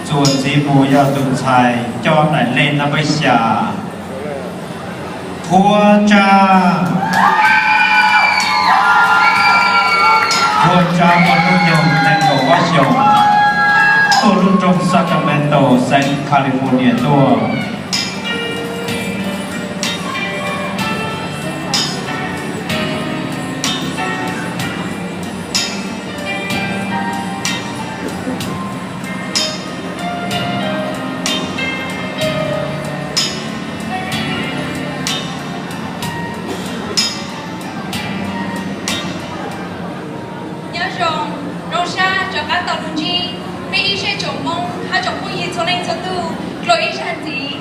Txuas ntxiv mus yog tus ntxhais coj daim lej nab npawb xya, Huab Tsab. Huab Tsab muaj hnub nyoog nees nkaum ob xyoos, tuaj lub nroog Sacramento, xeev California tuaj. Nyob zoo, zoo sab rov qab tau los ntsib peb ib zej tsoom Hmoob hab tsoom phooj ywg txhua leej txhua tug dlua ib zag ntxiv.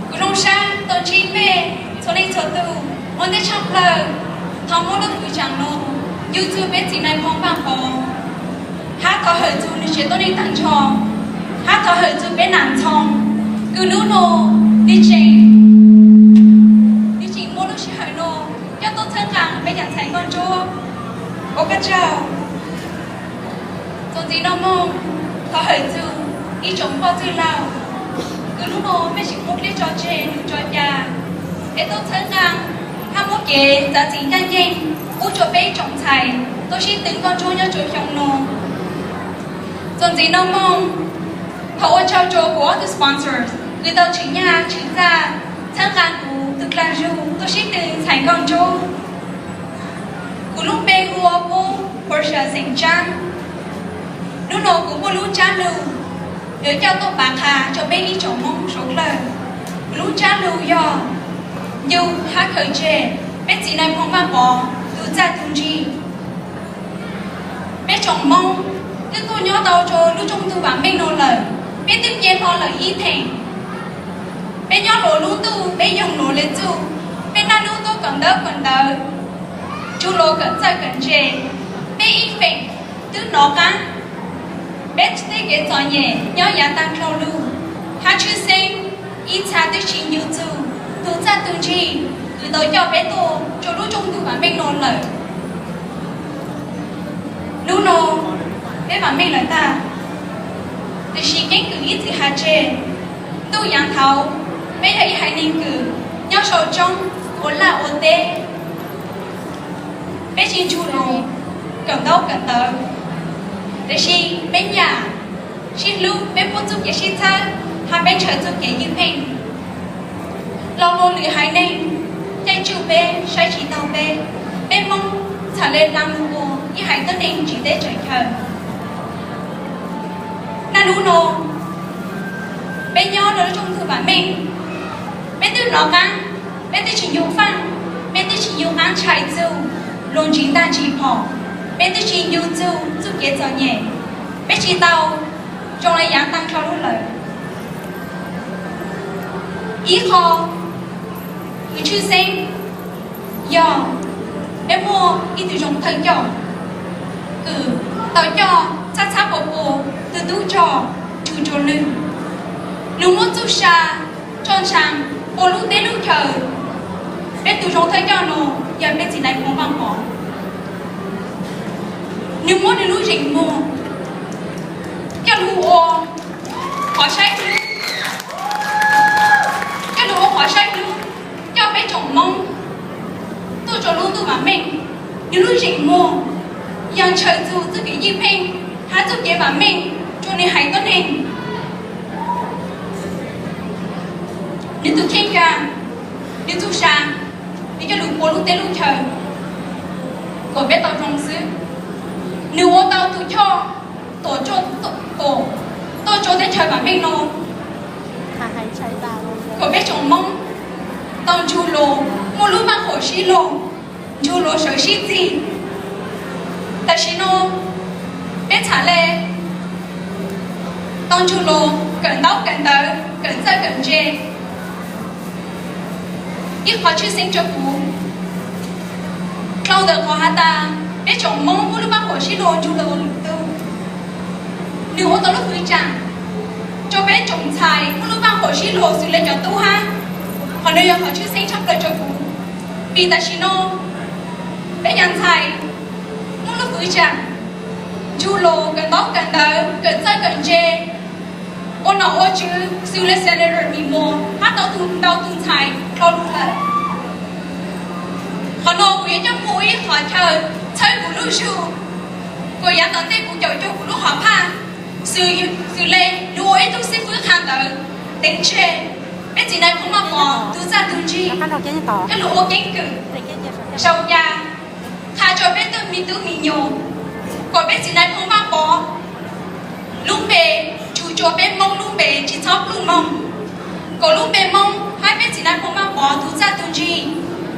Kuv zoo sab tau ntsib mej txhua leej txhua tug, ua ntej tshaj plawg thov muab lub hwv tsaam no yug txug peb txiv nai phoo Vaaj Pov, hab thov hawm txug nwg tsev tuab neeg taag nrho, hab thov hawm txug peb nam ntxhoo kws nub nua nwg tseem, nwg tseem muaj lub sij hawm no coj tuaj txhawb nqaa peb cov ntxhais nkauj ntsuab. Ua koj tsaug. Txuas ntxiv noj moog, thov hawm txug ib tsoom poj txwj laug kws nub nua mej tseem muab dlej tso tseg lug tso ca es tuaj txhawb nqaa hab muab kev txav txim ncaj nceeg pub rua peb ib tsoom ntxhais tuaj sib tw nkauj ntsuab nyob rua xyoo no. Txuas ntxiv noj moog, thov ua tsaug rua kuv ob tug sponsors kws tau tshwm nyaj tshwm txaj txhawb nqaa kuv tug dlaag zug tuaj sib tw ntxhais nkauj ntsuab. Kuv lub npe hu ua Pub Portia xeem Tsaab. Nub nua kuv muaj lub tsab lug yuav coj tuaj pav qha rua peb ib tsoom Moob suav dlawg. Kuv lub tsab lug yog Yug hab khaws tseg peb txiv nai phoo Vaaj Pov tug txaj tug ntsig. Peb tsoom Moob twb tuaj nyob tau rua lub rooj ntug vaam meej no lawm, peb twb nce hlo lawm ib theem. Peb nyob luas lub ntuj, peb yoog luas le txuj, peb naj nub tuaj kawm ntawv kawm ntawv, ntsug luas kawm txawj kawm ntse, peb ib feem twb nov qaab. Peb tej kev txom nyem nyob yaav taag dlhau lug, hab tshwj xeeb ib txha twb tsi ncu txug tug txaj tug ntsig kws tau coj peb tuaj rua lub rooj ntug vaam meej no lawm. Nub nua peb vaam meej lawm tag, tiam sis keeb kwm ib txwm has tseg. Ntuj yaav thaud peb yog ib haiv neeg kws nyob sau tsoob ua laj ua teb, peb tsi ntsug luas kawm ntaub kawm ntawv, tiam sis peb nyaj sib hlub, peb muaj txuj kev sib txhawb, hab peb ntshaw txuj kev ywj pheej. Lo lug lwm haiv neeg caij tsuj peb, saib tsi taug peb, peb Moob txham le dlaag lug ua ib haiv tuab neeg tsim teb tsaws chaw. Naj nub nua peb nyob rua lub rooj ntug vaam meej, peb twb nov qaab, peb twb tsi ncu faaj, peb twb tsi ncu qaab ntshai txug luas ntsis ntag ntsis phom, peb twb tsi ncu txug txuj kev txom nyem, peb tsi tau zoo le yaav taag dlhau lug lawm. Ib qho kws tshwj xeeb yog peb muaj ib tug zoo thawj coj kws tau coj txhab txhab pua pua tug tub rog tug rua lwg. Nwg muab txuj sa roj ntsha pua lub teb lub chaw. Peb tug zoo thawj coj nua yog peb txiv nai phoo Vaaj Pov. Nwg muab nwg lub zeem muag coj lug ua qhov saib hlub, coj lug ua qhov saib hlub coj peb tsoom Moob tuaj rua lub ntuj vaam meej. Nwg lub zeem muag yog ntshaw txug txuj kev ywj pheej hab txuj kev vaam meej rua nwg haiv tuab neeg. Nwg tug kheej kag, nwg txuj sa, nwg coj lug pua lub teb lub chaw kom peb tau zoo xwb. Nwg ua tau tug choj tuam tuaj rua teb chaws vaam meej no kom peb tsoom Moob tau ntsug luas muaj lub vaaj khuam sib luas, ntsug luas sawv sib txig. Tam sim no peb txham le tau ntsug luas kawm ntaub kawm ntawv, kawm txawj kawm ntse. Ib qhov tshwj xeeb rua kuv, dlhau ntawm qhov has tas peb tsoom Moob muaj lub vaaj khuam sib luas ntsug luas ua lwm tug, nwg ua tau lub hwv tsaam rua peb tsoom ntxhais muaj lub vaaj khuam sib luas xws le cov tub hab. Qhov nuav yog qhov tshwj xeeb tshaj plaws rua kuv, vim tam sim no peb cov ntxhais muaj lub hwv tsaam ntsug luas kawm ntaub kawm ntawv, kawm txawj kawm ntse, Ua nom ua tswv xws li Senator Mim Muas hab tau ntau tus ntxhais dhau lug lawm. Qhov no kuv yuav coj mus ua ib qhov chaw txhawb kuv lub zug, kuas yav tom ntej kuv caum cuag kuv lub hom phaj, xws le nws ua ib tug xib fwb qha ntawv teev tseg peb txiv nais phoo Vaj Pov tug txaj tug ntsig, coj lug ua keeb kwm sau ca, qha rua peb tej me tub me nyuam, kuas peb txiv nais phoo Vaj Pov lub npe nrug rua peb Moob lub npe tsi txhob pluj moog, kuas lub npe Moob hab peb txiv nais phoo Vaj Pov tug txaj tug ntsig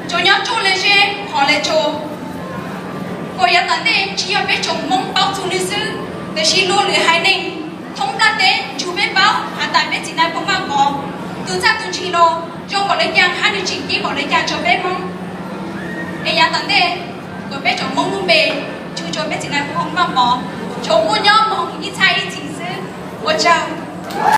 tsuas nyob ruaj le zeb hov le tsua. Kuas yav tom ntej tsi yog peb tsoom Moob paub txug nwg xwb, tab sis luag lwm haiv neeg thoob nplaj teb nrug peb paub has tas peb txiv nais phoo Vaj Pov tug txaj tug ntsig no zoo npaum le caag hab nwg tseem ceeb npaum le caag rua peb Moob. Es yav tom ntej kuas peb tsoom Moob lub npe nrug rua peb txiv nais phoo Vaj Pov tsuas muaj nyob moog ib txhais ib txhis xwb. Ua tsaug.